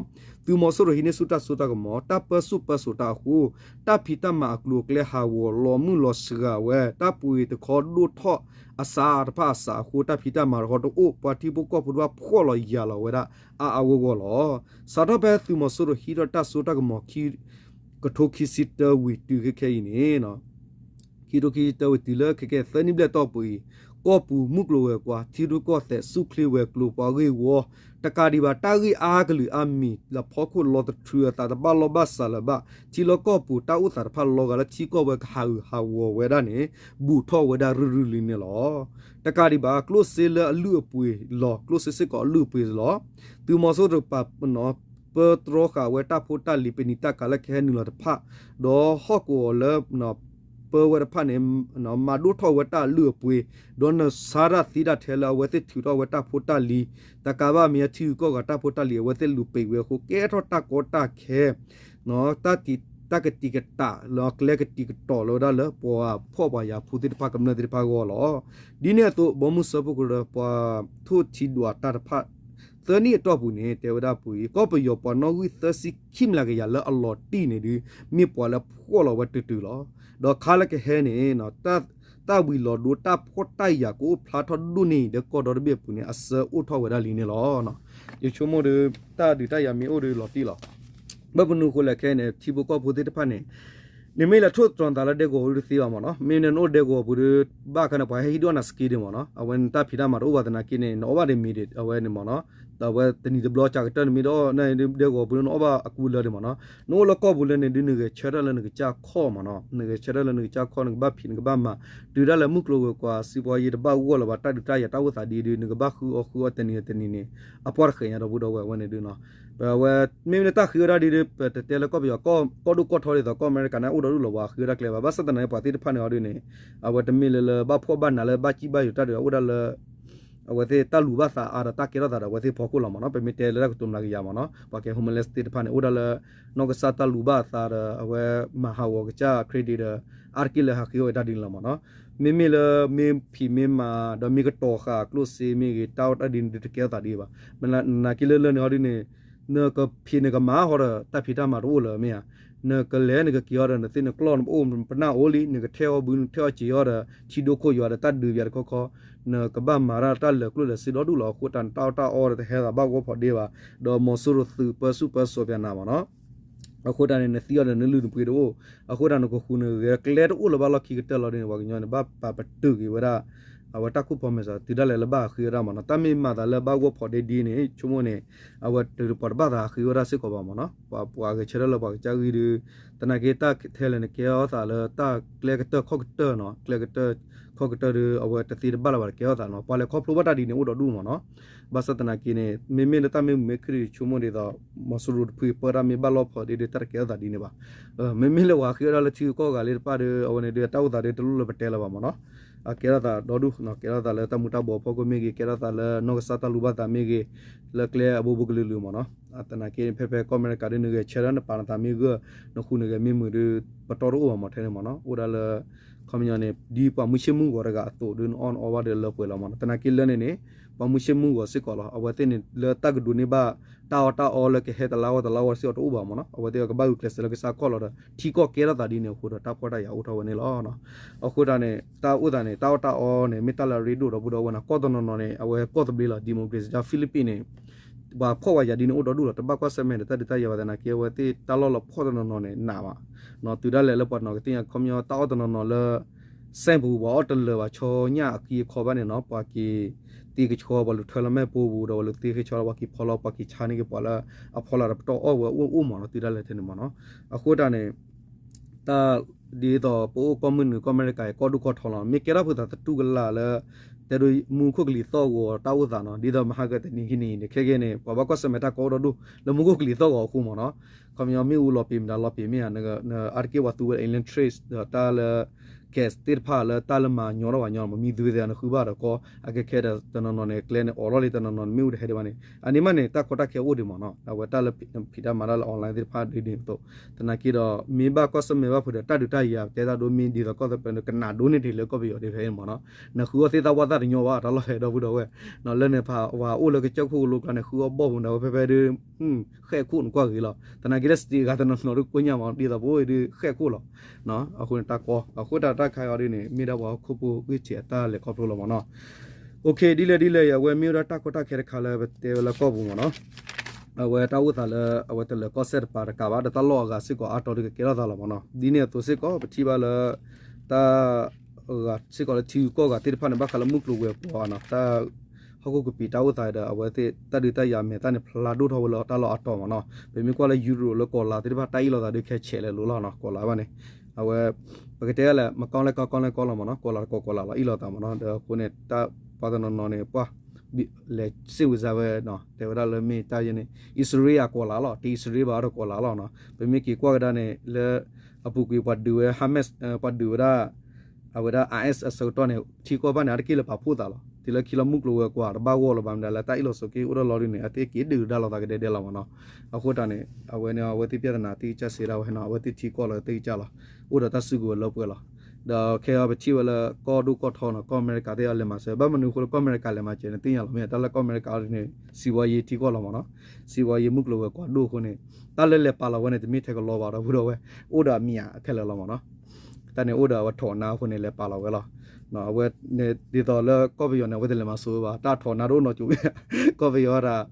သုးမီၤစိရိၤဟံးန့ၢ်ဆူၣ်တၢ်စိတၢ်ကမီၤ တၢ်ပၢဆူၣ်ပၢစိးတၢ်အဃိ တၢ်ဖံးတၢ်မၤအကျိၤအကျဲဟးဂီၤလီၤမုၢ်လီၤစှၤဝဲ တၢ်ပှ့ၤတခီဒိၣ်ထီၣ်အစးတဖၣ်အစးအဃိ တၢ်ဖံးတၢ်မၤတခီတအိၣ် ပှၤထံဖိကီၢ်ဖိတဖၣ်ဖှီၣ်လီၤယာ်လီၤဝဲဒၣ် အါအါဂီၢ်ဂီၢ်လီၤ. စးထီၣ်ဖဲသုးမီၤစိရိၤဟံးထီၣ်တၢ်စိတၢ်ကမီၤ ခံကထိခံဆံတၢဝံၤတုၤခဲခဲအံၤန့ၣ် ခံကထိခံဆံတၢဝံၤတုၤလၢခဲခဲသၢနံၣ်ဘျဲၣ်တီၢ်ပူၤအံၤ ကီၢ်ပူၤမုၢ်ကျိၤဝဲၤကွာ် ထံရူၢ်ကီၢ်သဲး ဆူၣ်ချ့ဝဲၤကျိၤ ပှၤဂ့ၢ်ဝီ တကးဒံးဘၣ် တၢ်ဂ့ၢ်အါကလုာ်အါမံၤ လၢဖီခိၣ်လီၤသထြုးအသး တဘၣ်လီၢ်ဘၣ်စးလၢၤဘၣ် ထံလီၢ်ကီၢ်ပူၤတၢ်အိၣ်သးတဖၣ်လီၤဂာ်လၢထံကီၢ်ဝဲကဟးဂူာ်ဟးဂီၤဝဲဒၣ်န့ၣ် ဘူးထီၣ်ဝဲဒၣ်ရုၢ်ရုၢ်လံန့ၣ်လီၤ. တကးဒံးဘၣ် ကျိၣ်စ့လၢအလုၢ်အပှ့ၤလီၤ ကျိၣ်စ့စ့ၢ်ကီးအလုၢ်အပှ့ၤလီၤ. သုးမီၤစိရိၤပာ် ပၢတြီဃာ်ဝဲတၢ်ဖိတၢ်လံၤ ပနံာ်တၢ်ကၤလၢကဟဲနုာ်လီၤတဖၣ် ဒီးဟီၣ်ကဝီၤလၢ ပၢဝဲတဖၣ်န့ၣ် မၤဒိၣ်ထီၣ်ဝဲတၢ်အလုၢ်အပှ့ၤ ဒီးနၢၤဆါတၢ်သံတၢ်ထဲလၢအဝဲသ့ၣ်ထုးထီၣ်ဝဲတၢ်ဖိတၢ်လံၤ တကးဘၣ်မ့ၢ်ထံဂုၤကီၢ်ဂၤတၢ်ဖိတၢ်လံၤ အဝဲသ့ၣ်လူၤပိတ်ဝဲအဃိ ကဲထီၣ်တၢ်ကီတၢ်ခဲ တၢ်ကတံာ်ကတာ် လၢကျဲကတံာ်ကတီၤလၢၤဝဲဒၣ်လၢပှၤဖှီၣ်ပှၤယာ်ဖိသ့ၣ်တဖၣ်ကမျၢၢ်သ့ၣ်တဖၣ်အဂီၢ်လီၤ. ဒ်န့ၣ်အသိး ဘီမုၢ်စၢဖှိၣ်ကရၢ ပှၤထိၣ်ထံဒွးတၢ်တဖၣ် သၢနံၣ်အတီၢ်ပူၤန့ၣ် တဲဝဲဒၣ်ပူၤအံၤ ကီၢ်ပယီၤပှၤနီၣ်ဂံၢ်သၢဆံခံမျးကယၤလၢအလီၤတံၢ်န့ၣ်ဒုး မ့ၢ်ပှၤလၢဖှီၣ်လီၤဝဲတုၤတုၤလီၤ. ဒီးခါလၢကဟဲန့ၣ် တၢ်ဝံၤလီၤဒိတၢ်ဖှီၣ်တၢ်ယာ်ကအိၣ်ဖျါထီၣ်ဒိၣ်န့ၢ်အံၤလၢကီၢ်ဒီတဘ့ၣ်အပူၤန့ၣ် အဆၢအိၣ်ထီၣ်ဝဲဒၣ်လံန့ၣ်လီၤ. ယဆိကမိၣ်ဒီး တၢ်ဒုးတၢ်ယၤမ့ၢ်အိၣ်ဒီးလီၤတံၢ်လီၤ. ဘၣ်မနုၤအဃိလဲၣ်ခဲအံၤန့ၣ် ထံဖိကီၢ်ဖိသ့ၣ်တဖၣ်န့ၣ် နမ့ၢ်လဲၤထိၣ်သတြီၤနသးလၢဒဲကဝီၤပူၤဒုးသ့ဘၣ်မ့ၢ်နီၤ, မ့မ့ၢ်နအိၣ်ဒဲကဝီၤပူၤဒီး ဘၣ်ခါန့ၣ် ပှၤဟဲဟံးဒိၣ်နၤ skill ဒံးမ့ၢ်နီၤ, အဝဲနတၢ်ဖံးတၢ်မၤတအိၣ်ဘၣ်သနာ်က့န့ၣ် နအီၣ်ဘၣ်ဒံးမ့ၤဒံး အဝဲန့ၣ်မ့ၢ်နီၤ, အဝဲတနံၤတဘျီကကတၢၢ် နမ့ၢ်တအီၣ်ဒဲကဝီၤပူၤန့ၣ် နအီၣ်ဘၣ်အကူလၢဒံးမ့ၢ်နီၤ, နအိၣ်လၢကီၢ်ပူၤလၢန့ၣ်ဒုး နဂဲၤဆၢထၢၣ်လၢနကစၢ်ခီၣ်မ့ၢ်နီၤ, နဂဲၤဆၢထၢၣ်လၢနကစၢ်ခီၣ် နကဘၣ်ဖံးနကဘၣ်မၤ, တုၤဒၣ်လဲာ်မုၢ်ကျိၤဝဲၤကွာ် စံးပှၤယံၤတဘၣ်ဂီၢ်လၢၤဘၣ် တၢ်ဒုးတၢ်ယၤတၢ်အိၣ်သးဒ်ဒုး နကဘၣ်ဃုအီၣ်ဃုအီတနံၤတနံၤန့ၣ် အပှၢ်တဃဲၤညါဒီပုၢ်ဒီဝဲၢ်အဝဲန့ၣ်ဒုးနီၤ, ပဝဲ မ့မ့ၢ်လၢတၢ်ဃ့ဝဲဒၣ်ဒ်ဒီး ပတတဲလၢကီၢ်ပယီၤ ကီၢ်ဒိၣ်ကီၢ်ထီဒ်သိး ကီၢ်အမဲရကၤန့ၣ် အိၣ်ဒီးဒူၣ်လီၤ ပှၤဃ့ဝဲဒၣ်ကျဲဘၣ်, ဘၣ်ဆၣ်သနာ်က့ ပှၤသ့ၣ်တဖၣ်န့ၣ်အီၤဒ်န့ၣ် အဝဲတမ့ၢ်လၢလၢဘၣ်ဖှီၣ်ဘၣ်နးလၢဘၣ်စံၣ်ဘၣ်ယိၤတၢ်ဒုး အိၣ်ဒၣ်လၢ အဝဲသ့ၣ်တၢ်လူၤဘၣ်သးအါဒီးတၢ်ကဲထီၣ်သးဒီးအဝဲသ့ၣ်ဖီခိၣ်လီၤမ့ၢ်နီၤ, ပမ့ၢ်တဲလၢတၢ်ကတိၤမနၤကယၤမ့ၢ်နီၤ, ပှၤကဲ homeless သ့ၣ်တဖၣ်န့ၣ် အိၣ်ဒၣ်လၢ နီၢ်ကစၢ်တၢ်လူၤဘၣ်အသးဒီး အဝဲမၤဟးဂီၤကစၢ် credit ဒီး အါတက့ၢ်လၢဟးဃ့ဝဲတၢ်ဒ်န့ၣ်လီၤမ့ၢ်နီၤ, မ့မ့ၢ်လၢမ့ၢ်ဖံးမ့ၢ်မၤ ဒီးမ့ၢ်ကတီၤဃာ်ကျိၣ်စ့မ့ၢ်ဂ့ၤ တၢ်အီၣ်တၢ်ဒ်န့ၣ်ဒုးတကဲထီၣ်သးဒ်ဘၣ်, နာ်က့လၢလၢန့ၣ်အီၤဒ်န့ၣ် နကဖံးနကမၤဟီဒီး တၢ်ဖံးတၢ်မၤတအိၣ်လၢၤမ့ၢ်ဧါ, နကလဲၤနကက့ၤအီၤဒီး နသ့ၣ်နကျီၢ်နပအိၣ်ပနၢ်အိၣ်လံ နကထဲအီၤဘု နကထဲအီၤစ့ၤအီၤဒီး ထံဒိၣ်ခိၣ်ယွၤဒီးတၢ်ဒုးပယၤတခီခီ, နကဘၣ်မၤတၢ်တၢ်လၢာ်ကျိၣ်လၢာ်စ့ဒီဒူၣ်လီၤ, အဃိတၢ်န့ၣ် တၢ်အီၣ်တၢ်အီတဟဲသးဘၣ်ဂီၢ်ဖီဒ့ဘၣ်, ဒီးမီၤစိရိၤသုးပၢဆူၣ်ပၢစိးပနၤမ့ၢ်နီၤ အဃိတၢ်န့ၣ် နသံအီၤဒီးနလုၢ်နပှ့ၤတအိၣ်, အဃိတၢ်န့ၣ် ကဃုနဂဲၤကျဲတအိၣ်လၢၤဘၣ်လီၢ်ခံကတၢၢ်လီၤဒ်န့ၣ် ပှၤကညီန့ၣ် ဘၣ်ပာ်ပတုာ်က့ၤဝဲဒၣ် အဝဲတၢ်ခိၣ်ဖီမဲာ်စီၤ တုၤဒၣ်လဲာ်လၢဘၣ်ဟးဃ့ဝဲဒၣ်မ့ၢ်နီၤ, တၢ်မ့ၢ်မၤသးလၢဘၣ်ဂီၢ်ဖီဒ့ဒ်န့ၣ် ဆိကမိၣ်န့ၣ် အဝဲတုၤပှၤတဘၣ်သးဟးဃ့ဝဲဒၣ်စ့ၢ်ကီးဘၣ်မ့ၢ်နီၤ, ပှၤပှၤဂဲၤဆၢထၢၣ်လၢပှၤကစၢ်ဂံၢ်ဒုး သနာ်က့တၢ်ထဲလဲၣ်န့ၣ် ကဲထီၣ်သးလၢတၢ်ကျဲကတၢၢ်ခီၣ်ကတၢၢ်နီၤ, ကျဲကတၢၢ်ခီၣ်ကတၢၢ်ဒုး အဝဲတသ့တဘၣ်လၢၤဘၣ် ကဲထီၣ်သးနီၤ, ပှၤလဲၤခီဖျိဘၣ်တၢ်ဒ်န့ၣ်အိၣ်ဒီဒူၣ်မ့ၢ်နီၤ, ဘၣ်ဆၣ်သနာ်က့န့ၣ် မ့မ့ၢ်လၢတၢ်မ့ၢ်မူမ့ၢ်ခုၣ်ဒုး ဆိကမိၣ်ဒ်သိး မီၤစိရိၤတဖုပၢတၢ်မ့ၢ်ဘၣ်လီၢ်ဖီဒ့ဒုး တၢ်တကဲထီၣ်သးဒ်န့ၣ်ဘၣ်, မ့မ့ၢ်လၢပှၤဃ့ဝဲဒၣ်လၢထံဂုၤကီၢ်ဂၤလၢတဖၣ်ဒီး အဝဲန့ၣ်ဒုး တၢ်အိၣ်သးဒုးတလိၣ်လၢပတဲလၢၤဘၣ်မ့ၢ်နီၤ, အကဲထီၣ်သးဒီဒူၣ် ကဲထီၣ်သးလၢတၢ်မူၤတၢ်ဘှီးဖီခိၣ်မ့ၢ်ဂ့ၤ ကဲထီၣ်သးလၢနီၢ်ကစၢ်တၢ်လူၤဘၣ်သးမ့ၢ်ဂ့ၤ လၢကျဲအဘိဘိကလုာ်လုာ်မ့ၢ်နီၤ, သနာ်က့ ဖဲဖဲကီၢ်အမဲရကၤဒုး နဂဲၤဆၢထၢၣ်နပာ်နသးမ့ၢ်ဂၢၢ် နဃုနဂဲၤမ့ၢ်မုာ်ဒုး ပတီၢ်တအိၣ်ဘၣ်မ့ၢ်ထဲန့ၣ်မ့ၢ်နီၤ, အိၣ်ဒၣ်လၢ ခီပညီန့ၣ် ဒ်ပှၤမုၢ်ဆ့ၣ်မုၢ်ဂီၤတဂၤအသိးဒုး နအီၣ်နအီဘၣ်ဒီးလၢပှဲၤလီၤမ့ၢ်နီၤ, သနာ်က့လၢန့ၣ်န့ၣ် ပှၤမုၢ်ဆ့ၣ်မုၢ်ဂီၤစ့ၢ်ကီးလီၤ, အဝဲသ့ၣ်န့ၣ် လၢတၢ်ကဒိးန့ၢ်ဘၣ် တၢ်အီၣ်တၢ်အီလၢကဟဲတလါဝီတလါဝီစ့ၢ်ကီးတအိၣ်ဘၣ်မ့ၢ်နီၤ, အဝဲသ့ၣ်ကဘၣ်ဂုာ်ကျဲးစၢးလၢကစၢ်ခီၣ်လီၤဒီး ထံကီၢ်ကဲထီၣ်သးဒ်န့ၣ်အဃိဒီး တၢ်ဖှီၣ်တၢ်ယာ်အိၣ်ထီၣ်ဝဲန့ၣ်လီၤ. အဃိတၢ်န့ၣ် တၢ်အိၣ်သးန့ၣ် တၢ်အီၣ်တၢ်အီန့ၣ် မ့ၢ်တၢ်လၢအရ့ဒိၣ်ဒီပုၢ်ဒီဝဲၢ်နီၤ, ကီၢ်တနီၤနီၤန့ၣ် အဝဲကီၢ်သဘျ့လီၤ, democracy တၢ် Philippines န့ၣ် ပှၤဖှီၣ်ဝဲယာ်ဒ်န့ၣ်အိၣ်ဒီဒူၣ်လီၤ, တဘၣ်ကွၢ်ဆၢၣ်မဲာ်ဒီးတၢ်ဒုးတၢ်ယၤဘၣ်သနာ်က့ အဝဲသ့ၣ်တၢ်လီၢ်လီၤဖှီၣ်တနီၤနီၤန့ၣ် နးဘၣ် တုၤဒၣ်လဲာ်လၢပှၤတနီၤကသ့ၣ်ညါ ခီပညီတၢ်အီၣ်တနီၤနီၤလၢ စဲပူၤ ပှၤအီၣ်တလၢာ်ဘၣ် ဆီညၣ်အကံအခီဘၣ်န့ၣ်နီၤ, ပှၤက့ၤသ့ကဆီ ပှၤလူၤထၢလၢမဲာ်ပိာ်ပူၤဒီး ပှၤလူၤသ့ကဆီလီၤ ပှၤက့ၤဖီလီၤ ပှၤက့ၤဆါန့ၢ်က့ၤပှၤလၢအဖီလာ်ဒီးပတီၢ်အီၣ်ဝဲအိၣ်အိၣ်မ့ၢ်နီၤ, တုၤဒၣ်လဲာ်ထဲန့ၣ်မ့ၢ်နီၤ, အဃိတၢ်န့ၣ် တၢ် ဒ်သိးပအိၣ်ကီၢ်မုၢ်နုာ်ကီၢ်အမဲရကၤအံၤ ကီၢ်ဒိၣ်ကီၢ်ထီလီၤ, မ့ၢ်ကဲထီၣ်ဖုးသးသတူၢ်ကလာ်လၢ တဲဒိးမူခိၣ်ကလံၤသီၣ်ဂီၤတၢ်အိၣ်သးနီၤ, ဒ်သိးမဟါကတနံၤခံနံၤအံၤန့ၣ် ခဲကဲန့ၣ် ပှၤဘၣ်ကွၢ်ဆၢၣ်မဲာ်တၢ်ကီအိၣ်ဒီဒူၣ် လၢမူခိၣ်ကလံၤသီၣ်ဂီၤအဃိမ့ၢ်နီၤ, ခီပညီမ့ၣ်အူလီၤပံာ်မတၤလီၤပံာ်မ့ၢ်ဧါ, အါတက့ၢ်ပှၤသူဝဲ electric ဒီးတၢ်လၢ gas သ့ၣ်တဖၣ်လၢတၢ်လၢမၤညီထီၣ်ပှၤညီမ့ၢ်မံၤသုဝဲသ့ၣ်နဃုဘၣ်ဒီးကီ အကဲခဲဒီးတနီၤနီၤန့ၣ် ကျဲန့ၣ်အိးထီၣ်လံ တနီၤနီၤန့ၣ် မ့ၣ်အူတဟဲဒံးဘၣ်န့ၣ် အန့ၣ်မးန့ၣ် တၢ်ကီတၢ်ခဲအိၣ်ဒံးမ့ၢ်နီၤ, အဝဲတၢ်လၢဖံးတၢ်မၤတၢ်လၢ online သ့ၣ်တဖၣ်ဒ်န့ၣ်အသိး, သနာ်က့ဒီး မ့ၢ်ဘၣ်ကွၢ်ဆၢၣ်မဲာ်ဘၣ်ဖုးဒီး တၢ်ဒုးတၢ်ယၤ ပတဲတၢ်ဒိမ့ၢ်ဒ်သိးကီၢ်သပှၢ်န့ၣ် ကနၣ်ဒိၣ်န့ၢ်တ့ၢ်လၢကီၢ်ပယီၤဒ်ဖဲအံၤမ့ၢ်နီၤ, နဃုအီၣ်သ့ၣ်သၣ်ဝၣ်သၣ်တညီဘၣ် တၢ်လီၢ်ဖဲဒီပုၢ်ဒီဝဲၢ်, လၢန့ၣ်ဖးဝဲအိၣ်လၢကစၢၢ်ခိၣ်ကလိကျါန့ၣ် ဃုအီၣ်ဘီၣ်မူဒါဝဲဖဲဖဲဒ် ဃဲၣ်ခိၣ်နကွၢ်ဂ့ၤလီၤ, သနာ်က့လၢ state ဂၤတနီၤနီၤဒ်ကိညၣ်မ့ၢ် ဒ်သိးပအိၣ်ဒ်ဃဲၣ်ခိၣ်လီၤ, အဃိန့ၣ်တၢ်ကီ အဃိတၢ်တၢ်ခါအံၤဒ်န့ၣ် မ့ၢ်ဒၣ်ပှၤဟီၣ်ခိၣ်ဖိဂ့ၢ်ထံးအတၢ်လဲၤခီဖျိလီၤမ့ၢ်နီၤ, အ ဒ်လဲၣ်ဒ်လဲၣ်အံၤ အဝဲမ့ၢ်ဝဲဒၣ်တၢ်ကီတၢ်ခဲတခါလၢပတဲဝဲလၢကီၢ်ပူၤမ့ၢ်နီၤ, အဝဲတၢ်အိၣ်သးလၢ အဝဲတလၢၤကီၢ်စဲၣ်တပၤတကးဘၣ် ဒီးတၢ်လီၢ်အဂၤစ့ၢ်ကီးအါတီၤဒ်ကကဲထီၣ်သးလီၤမ့ၢ်နီၤ, ဒ်န့ၣ်အသိးစ့ၢ်ကီး ပထံၣ်ဘၣ်လၢ တၢ် အဂၤစ့ၢ်ကီးလၢထံဂုၤကီၢ်ဂၤသ့ၣ်တဖၣ်န့ၣ် ဘၣ်ဃးလၢမုၢ်ကျိၤဝဲၤကွာ်နီၤ တၢ် ဟီၣ်ခိၣ်ကပံာ်တၢ်အိၣ်သးဒီး အဝဲသ့ၣ်တၢ်ဒုးတၢ်ယၤမဲာ်သၣ်န့ၣ် ဖျါဒိၣ်ထီၣ်ဝဲလၢတၢ်လီၢ်အါတီၤမ့ၢ်နီၤ, ပမ့ၢ်ကွၢ်လၢ Europe လၢကီၤလၤသ့ၣ်တဖၣ် တၢ်အ့ၣ်လိာ်သးဒုးခဲဆဲးလဲၤလိၤလီၤနီၤ ကီၤလၤဘၣ်န့ၣ်, အဝဲ ပကတဲလဲၣ် မကီလဲၣ်ကီ ကီလဲၣ်ကီလီၤမ့ၢ်နီၤ, ကီၤလၤတကီၤကီၤလၤလီၤ အ့ၣ်လိာ်သးမ့ၢ်နီၤ, ဒီးအဃိန့ၣ် တၢ်ပှၤတနီၤနီၤန့ၣ် ပှၤ လဲၤစ့ၣ်ဝံၤစါဝဲနီၤ တဲဝဲဒၣ်လၢမ့ၢ်တၢ်ယဲန့ၣ် အံၣ်စရ့လးအကီၤလၤလီၤ, တအံၣ်စရ့လးဘၣ်ဒီးကီၤလၤလီၤနီၤ, ပမ့ၢ်က့ၤကွၢ်ကဒါန့ၣ် လၢ အပူၤကွံာ်ပှၤဒုးဝဲ Hamas ပှၤဒုးဝဲဒၣ် အဝဲဒၣ် IS အဆၢကတီၢ်န့ၣ် ထံကီၢ်ဘၣ်န့ၣ် အါတက့ၢ်လၢပာ်ဖှိၣ်သးလီၤ, တုၤလၢခံလီၤမုၢ်ကျိၤဝဲၤကွာ်တဘၣ်ဂီၢ်လၢၤဘၣ်မတၤလၢတၢ်အ့ၣ်လိာ်ဆိးက့အိၣ်ဒီးလီၤဒ်န့ၣ် အသ့ၣ်က့ၤဒုးကဒါလိာ်သးကဒဲဒဲလီၤမ့ၢ်နီၤ, အဃိတၢ်န့ၣ် အဝဲန့ၣ် အဝဲသ့ၣ် ပြဿနာ သ့ၣ်ကစၢ်စံးဒၣ်ဝဲနီၤ အဝဲသ့ၣ်ထံကီၢ်လီၤသ့ၣ်ကစၢ်လီၤ, အိၣ်ဒီးတၢ်စုကဝဲၤလၢပှဲၤလီၤ, ဒီးခဲအံၤပထံၣ်ဝဲလၢကီၢ်ဒိၣ်ကီၢ်ထီနီၤ ကီၢ်အမဲရကၤသ့ၣ်အီၤလဲၤမၤစၢၤ ဘၣ်မနုၤအဃိလၢကီၢ်အမဲရကၤလဲၤမၤစၢၤန့ၣ် သ့ၣ်ညါလီၤမ့ၢ် တၢ်လၢကီၢ်အမဲရကၤအီၤဒ်န့ၣ် စံးဝါယံၤထံကီၢ်လီၤမ့ၢ်နီၤ, စံးဝါယံၤမုၢ်ကျိၤဝဲၤကွာ်ဒိၣ်အဃိန့ၣ် တၢ်လၢလဲၤပာ်လီၤဝဲန့ၣ် တမ့ၢ်ထဲကလီဘၣ်ဒီပုၢ်ဒီဝဲၢ် အိၣ်ဒီးအမံၤခဲလၢာ်လီၤမ့ၢ်နီၤ, တၢ်န့ၣ်အိၣ်ဒီးအဝဲထိးနါအဃိန့ၣ် လဲၤပာ်လီၤဝဲလီၤ, တ အဝဲ ဒ်သိးလၢကီၢ်ပယီၤန့ၣ် အဝဲတလဲၤမၤစိဝဲဘၣ်, တၢ်ထီၣ်နါတအိၣ်နီတကၠိၣ်, ကီၢ်ပယီၤဒၣ်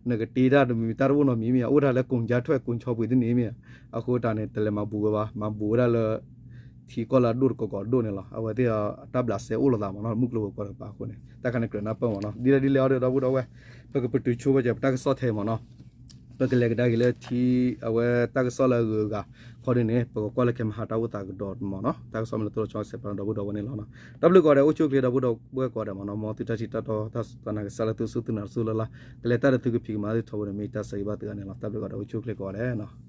နကတ့တၢ်တမံၤမံၤ တၢ်တအိၣ်နီတမံၤမ့ၢ်ဧါ, အိၣ်ဒၣ်လၢ ကုန်းကြီးထွယ် ကုန်းချောင်းပူၤ တန့ၢ်မ့ၢ်ဧါ, အဃိတၢ်န့ၣ် တလဲၤမၤဘူးဝဲဘၣ်, မၤဘူးဝဲဒၣ်လၢ ထံကီၢ်လၢအဒိၣ်တကီၢ်ကီၢ်ဒိၣ်န့ၣ်လီၤ. အဝဲသ့ၣ်အတၢ်ဘျးစဲအိၣ်လိာ်သးမ့ၢ်နီၤ, မုၢ်ကျိၤဝဲၤကွာ်တကပၤအဃိန့ၣ် တၢ်ခါန့ၣ်ကြၢးနၢ်ပၢၢ်မ့ၢ်နီၤ, ဒ်လဲၣ်ဒ်လဲၣ်အီၤဒီး ဒီပုၢ်ဒီဝဲၢ် ပကပတုာ်ဆိဝဲကဲ ပတၢ်ကစီၣ်ထဲမ့ၢ်နီၤ, ပကလဲၤကဒါက့ၤလၢထံ အဝဲတၢ်ကစီၣ်လၢအဂုၤအဂၤခီဒ်န့ၣ် ပကကွၢ်လၢကဲမဟါတၢ်အိၣ်သးကဒီးမ့ၢ်နီၤ, တၢ်ကစီၣ်မ့ၢ်လၢတလိၣ်ဆီစဲးပာ်ဒီပုၢ်ဒီဝဲၢ်န့ၣ်လီၤ. တၢ်ဘျုးကိးဂၤဒဲး အိၣ်ဆူၣ်အိၣ်ချ့ဒီပုၢ်ဒီဝဲၢ်ကိးဂၤဒဲးမ့ၢ်နီၤ, မ်သုတၢ်ထံၣ်တၢ်တီတၢ်စူၢ်တၢ်နာ်ကစၢ်လၢသုစူၢ်သုနာ်တစူၢ်လၢ်လၢ်, ကလဲၤတၢ်ဒီးသုကဖံးကမၤသုထီဘိန့ၣ် မ့ၢ်တၢ်ဆၢဂ့ၤဘၣ်သုဂၤန့ၣ်လီၤ. တၢ်ဘျုးကိးဂၤဒဲး အိၣ်ဆူၣ်အိၣ်ချ့ကိးဂၤဒဲး